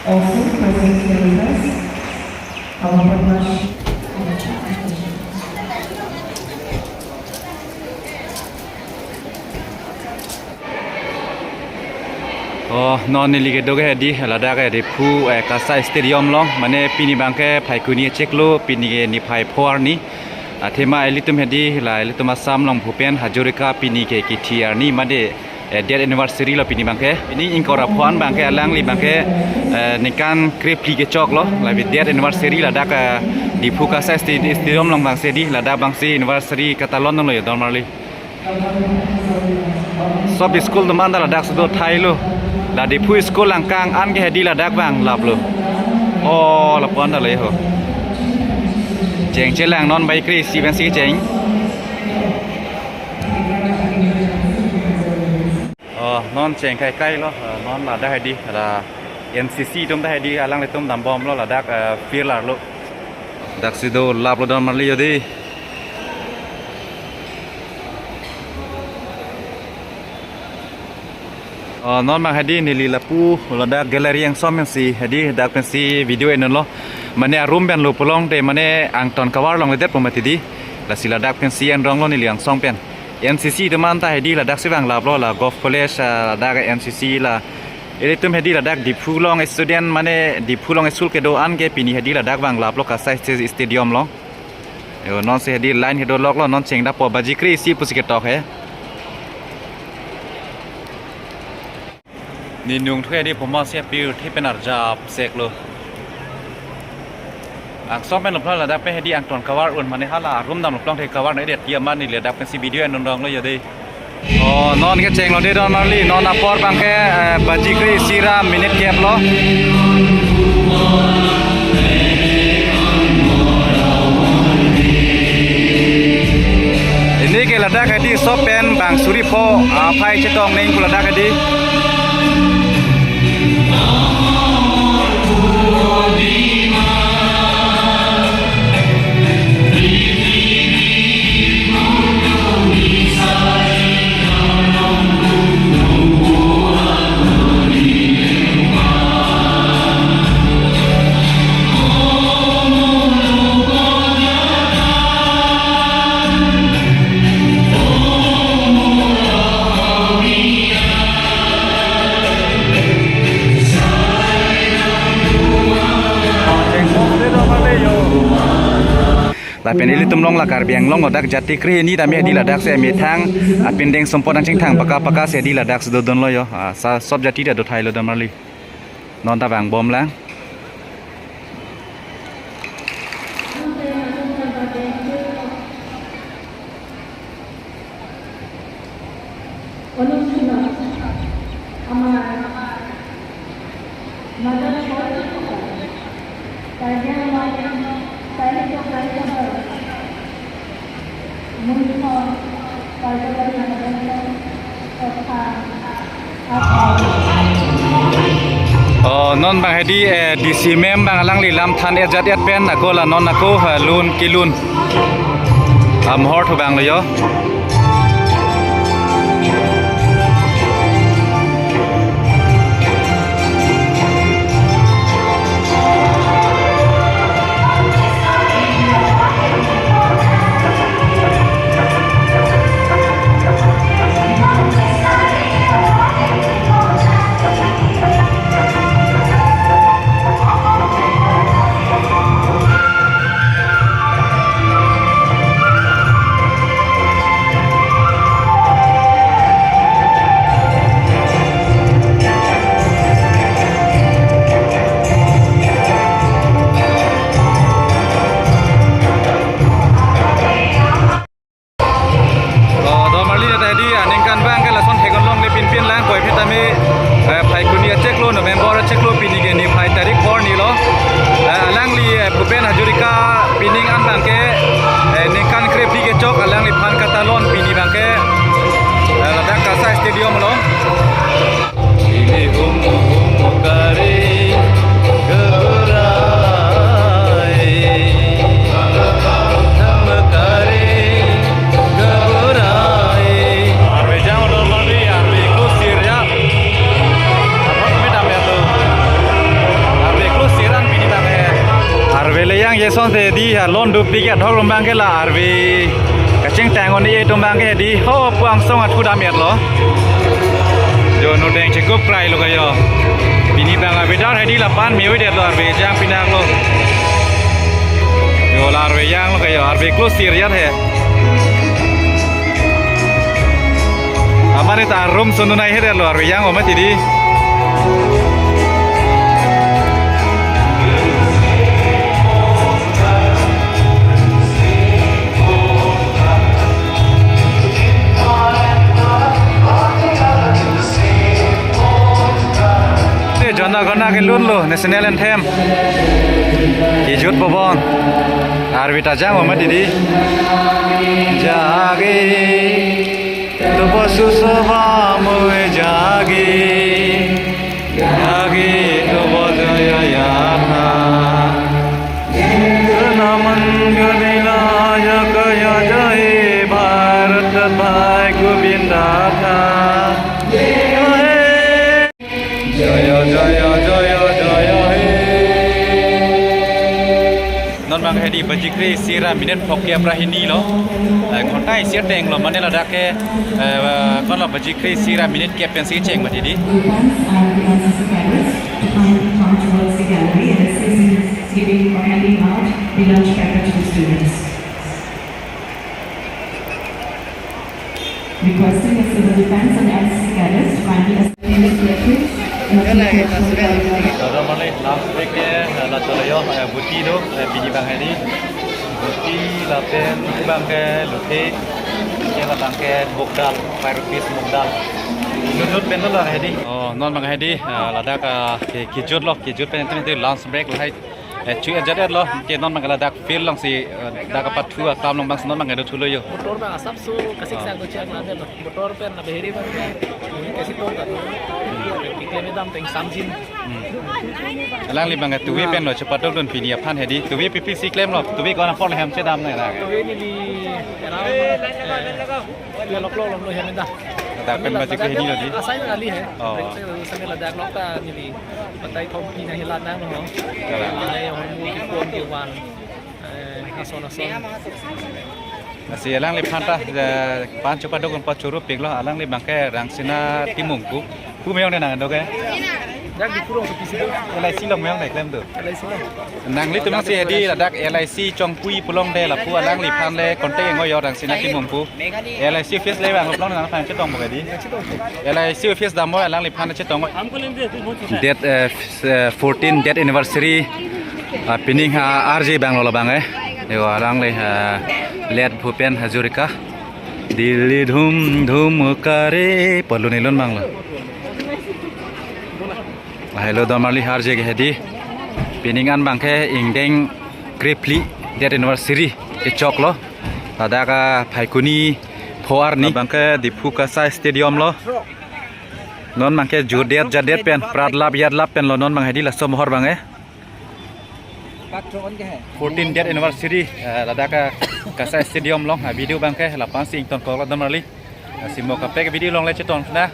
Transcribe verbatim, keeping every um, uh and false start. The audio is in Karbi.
Also present here with us, our Padma Shri. Oh, non neli kedo ke hedi, ladak ke Diphu, eh, Kasai Stadium along, mane pini abangke Phaikuni chiklo, pini ke niphai pho arni. Athema ilitum hedi, la ilitum Assam Rongphu pen Hazarika pini ke kithi arni, mane, eh, death anniversary lo pini abangke. Pini ingkoi ra pho an abangke alangli abangke, eh, ningkan krephli kechok lo, labi death anniversary ladak, eh, Diphu Kasai Sta-, Stadium along abangsi hedi, ladak abangsi anniversary katalon lo yo don marli. Sob school atum anta ladak si do thailo. La Diphu school angkang an ke hedi ladak abang laplo. Oh, lapu-an ta le ho. Chengchelang non bai kre-isi pensi cheng. Oh, non cheng kaikai lo. Eh, non ladak hedi la N C C atum ta hedi alanglitum dambomlo ladak, eh, field arlo. Daksi do laplo don marli yo dei. Oh, non abang hedi neli lapu ladak gallery angsong pensi hedi dak pensi video enlo. Mane a-room pen lo pulote mane angton kavar longle det pu mati dei. Lasi ladak pensi enrong lo neli angsong pen. N C C atum anta hedi ladak si abang laplo la Govt College, ah, ladak N C C la. Ilitum hedi ladak Diphu along student mane Diphu along school kedo an ke pini hedi ladak abang laplo Kasai Sta-, Stadium along. Yo, non si hedi line kedo loklo, non chengdappo, baji kre-isi pusi ketok he. Ni nung thu hedi poma si apirthe pen arjap seklo. Angsong pen lo pula ladak pen hedi angton kavar un mane hala room dam lo pulote kavar nangji det ya mane ladak pensi video enrong lo yo dei. Oh, non kechenglo dei don marli, non apor abangke, eh, baji kre-isi ra minute kep lo. Pini ke ladak hedi sob pen bang suri pho, ah, phai chetong neng pu ladak hedi. Lapen ilitum along la Karbi Anglong ladak jati krehini tame hedi ladak si methang apindeng sumpot nangchingthang paka paka si hedi ladak si dodunlo yo. Ah, sa sob jati ta do thailo don marli. Non ta vangbomlang. অনুষ্ঠানত আমাৰ মাননীয় কাৰ্বি আংলং সাহিত্য পৰিষদৰ মুখ্য কাৰ্যবাহী সদস্য তথা Oh, non abang hedi, eh, D C ma'am abang alangli lam than-et jat-et pen ako la non ako, eh, lun kelun. Am hor thu abang lo yo. Son te di ha lon dopik ya thok rombang ke la arve kachingthang on-e atum abang ke di ho pu angsong athu dam-etlo. Jo nodeng chekup krailo kayo. Pini abang avedar hedi lapen me-oidetlo arve jang pinaklo. Jo la arve janglo kayo, arve close sir ya he. Amari ta room sunu nai hedetlo arve jang-o mati di. Te Jana Gana kelunlo, national anthem. Kejut bobon. Arve ta jang-o mati di. Jage. Tavo suso va moe jage, jage tavo jaya yatha. Jana mangal nayaka ya jahe Bharat Bhai Govinda tha. Jahe. Jaya, jaya, jaya, jaya he. Non abang hedi baji kre-isi ra minute phokep ra hini lo. Eh, ghonta isi atenglo mane ladak ke, eh, konlo baji kre-isi ra minute kep pensi cheng mati di. Group ones and the N C C cadets to kindly come towards the gallery and assist in giving or handing out the lunch packet to the students. Requesting the civil defense and N C C cadets to kindly assist in the Dada mane last week ke, eh, la cholo yo, eh, buti do, eh, pini abang hedi. Buti lapen abang ke luthe, ke la abang ke muk dal, five rupees muk dal. Lut lut pen lo hedi. Oh, non abang hedi, eh, ladak, eh, ke, kejutlo, kejut pen ente lunch break lahai. Eh, chu ajat lo, ke non abang ke ladak field alongsi, eh, dak apathu akam along abang non abang ke do thulo yo. Motor abang asap so kasik sa ko chak la lo. Motor pen na beheri abang ke. Ini kasi tong kan. Keklem dam teng samjin. Hmm. Alangli abang ke tuve pen lo chepadok dun pini aphan hedi. Tuve pipi si klemlo. Tuve ko-an apor le hem chedam na la. Tuve neli around, eh, Lok lok lok lok hem da. Ladak pen baji ke hini lo di. Asai ngali he. Oh. Sambil ladak lok ta neli. Batai thom pina hilat nang lo. Kalang. Ai hon mu ki pon ki wan. Eh, ason ason. Lasi alangliphan ta, eh, pan chepadok un pachuru pik lo, alangli abang ke Rangsina Timung pu. Pu me-ong de nang do ke? Dak di kurung ke pisi do. L I C along me-ong de klem do. L I C along. Nanglitum si hedi ladak L I C chongpui pu longde lapu alangliphan le contact engo yo Rangsina Timung pu. L I C office le abang lo pulong nangphan chetong mo ke di. L I C office dam-o alangliphan chetong. Date, eh, f-, eh, fourteen death anniversary, ah, pining ha R J abang lo labang eh. Yo alangli, ah, late Bhupen Hazarika. Dil dhum dhum kare palun ilun abang lo. Lahai lo Donmarli R J ke hedi. Pining an abang ke ingdeng krephli death anniversary kechoklo. Ladak Phaikuni pho arni. Abang ke Diphu Kasai Stadium lo. Non abang ke judet jadet pen, pratlap yatlap pen lo non abang hedi laso mohor abang eh. Fourteen death anniversary, eh, ladak Kasai Stadium along, eh, video abang ke lapu-an si ingtonkoklo Donmarli. Eh, si mo kaprek video along le chetong na.